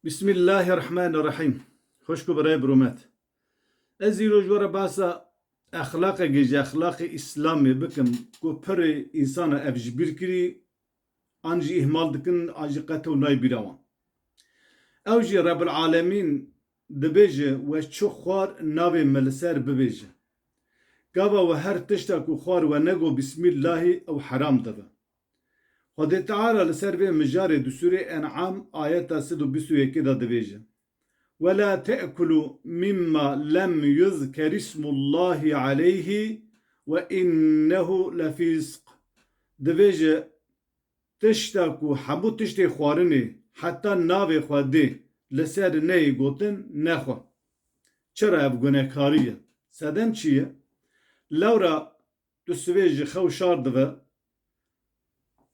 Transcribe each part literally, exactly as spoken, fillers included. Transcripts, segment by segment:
Bismillahirrahmanirrahîm. Xwişk û birayê birûmet. Ez îro ji we re behsa exlaqekê ji exlaqê Îslamê bikim ku pirê însana ev ji bîr kirî, an jî îhmal dikin, an jî qet ew nayê bîra wan. Ew jî Rebbil Alemîn dibêje, we çi xwar navê min li ser bibêje. Gava we her tişta ku xwar we nego Bismillahî ew heram dibe. Xwedê Teala li ser vê mijarê di Sûrê En'am ayeta sed û bîst û yekê de dibêje, "Ve la te'kulu mimma lem yuzker ismullahi aleyhi ve innehu lefisq." Dibêje, tişta ku hemû tiştê xwarinê heta navê Xwedê li ser neyê gotin, nexwe. Çira ev gunekarî ye? Sedem çi ye? Lewra tu sivê ji xew şar dibe,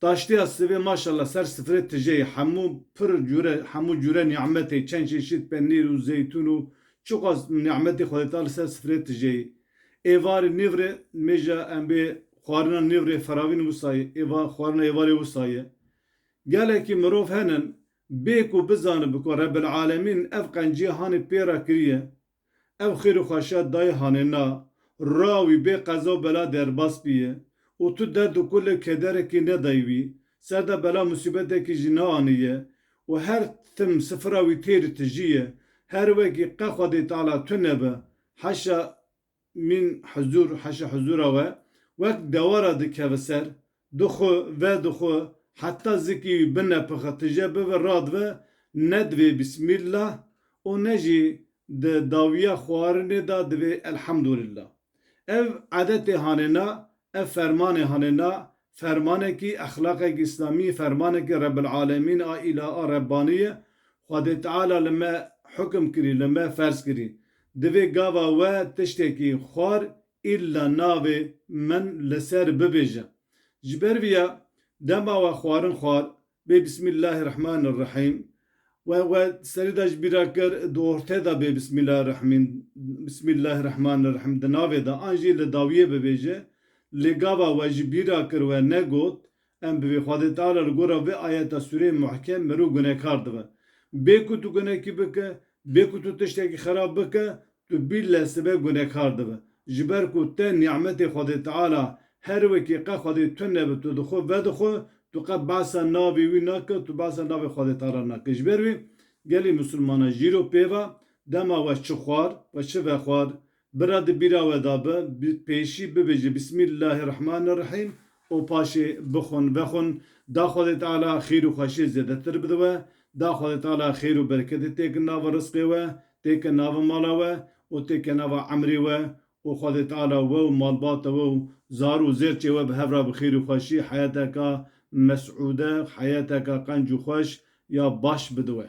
taştiya sivê maşallah ser sifrê tijeyê hemû pir cûre, hemû cûre nîmetê, çend çeşît penîr û zeytûn û çiqas nîmetê Xwedê Teala ser sifrê tijeyê. Êvarê nîvrê mêja em bê xwarina nîvrê feravîn wisa ye, êva-, xwarina êvarê wisa ye. Gelekî mirov henin, bê ku bizanibe ku Rebbil Alemîn ev qencî hanê pê re kiriye, ev xêr û xweşiya dayê hanê na, ra wî bê qeza û bela derbas biye û tu derd û kulê kederekî nedayî wî, ser de bela musîbetekî jî neaniye û her tim sifira wî têrî tijî ye, her wekî qe Xwedê Teala tune be, haşa min huzur, haşa huzura we, wek dewara dikeve ser, dixwe, vedixwe, heta zikî wî binepixe, tije bibe, radibe, ne divê Bismillah û ne jî di dawiya xwarinê de divê Elhamdulillah. Ev edetê hanê na, ev fermanê hanê na, fermanekî, exlaqekî îslamî, fermanekî Rebbil Alemîn a Îlah a Rebbanî ye. Xwedê Teala li me hukim kirî, li me ferz kirî. Divê gava we tiştekî xwar îlla navê min li ser bibêje. Ji ber vî ya dema we xwarin xwar, bê Bismillahirrahmanirrahîm. We, we serî de ji bîra kir, di ortê de bê Bismillahirrahmîn-, Bismillahirrahmanirrahîm di navê de, an jî li dawiyê bibêje. Lê gava we ji bîra kir, we negot, em bi vê Xwedê Teala li gora vê ayeta sûreyê muhkem mirov gunekar dibe. Bê ku tu gunekî bike, bê ku tu tiştekî xerab bike, tu bîle sibe gunekar dibe. Ji ber ku te nîmetê Xwedê Teala her wekî qe Xwedê tune bi tu dixwe vedixwe, tu qe behsa navê wî nake, tu behsa navê Xwedê Teala nake. Ji ber wî gelî misilmana jîro pê ve dema we çi xwar, we çi vexwar, bira di bîra we de be, bi-, pêşî bibêje Bismillahirrahmanirrahîm û paşê bixwin, vexwin. Da Xwedê Teala xêr û xweşiyê zêdetir bide we, da Xwedê Teala xêr û bereketê têke nava rizqê we, têke nava mala we û têke nava emrê we û Xwedê Teala we û malbata we û zar û zêrçê we bi hev re bi xêr û xweşî heyateka mesûde, heyateka qenc û xweş ya baş bide we.